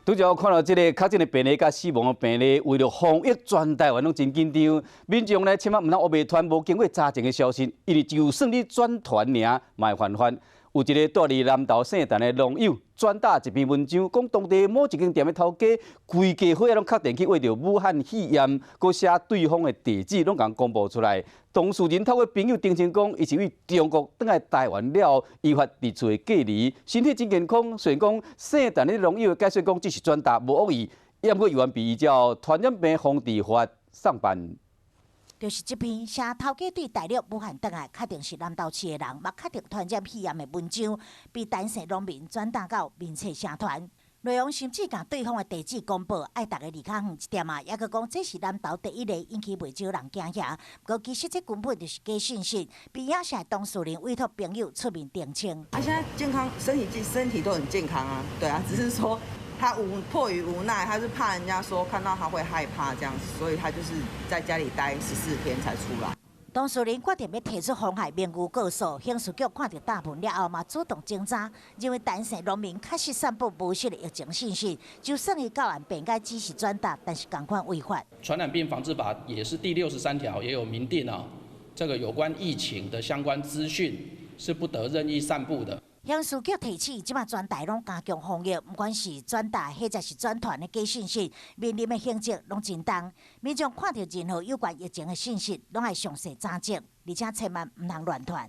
拄才看到這个確診的病例佮死亡的病例，為著防疫，全台灣攏真緊張。民眾呢，千萬毋通烏白傳無經過查證的消息，因為就算你轉傳爾，嘛會犯法。有一个蹛佇南投聖誕的農友轉達一篇文章，講當地某一間店的頭家，規家伙仔攏確定去秽著武漢肺炎，閣寫對方的地址攏共公布出來。當事人透過朋友澄清講，伊是對中國轉來台灣了後，依法佇厝隔離，身體真健康。雖然講聖誕的農友解釋講只是轉達無惡意，毋過猶原被依照傳染病防治法送辦。就是這篇寫頭家對大陸武漢轉來，確定是南投市的人，嘛確定傳染肺炎的文章，被陳姓農民轉達到面冊社團。內容甚至共對方的地址公布，愛逐家離較遠一點仔，抑閣講這是南投第一个引起袂少人驚嚇。毋過其實這根本就是假信息，被影射當事人委託朋友出面澄清。他現在健康，身體都很健康啊，對啊，只是說他迫於無奈，他是怕人家說看到他會害怕這樣子，所以他就是在家裡待14天才出來。當事人決定欲提出妨害名譽告訴，刑事局看著貼文了後嘛，主動偵查，認為陳姓農民確實散布無實的疫情信息，就算伊到案辯解只是轉達，但是仝款違法。傳染病防治法也是第63條也有明定啊，這個有關疫情的相關資訊是不得任意散布的。刑事局提醒，這馬全台攏加強防疫，毋管是轉達或者是轉傳的假信息，面臨的刑責攏真重。民眾看著任何有關疫情的信息，攏愛詳細查證，而且千萬毋通亂傳。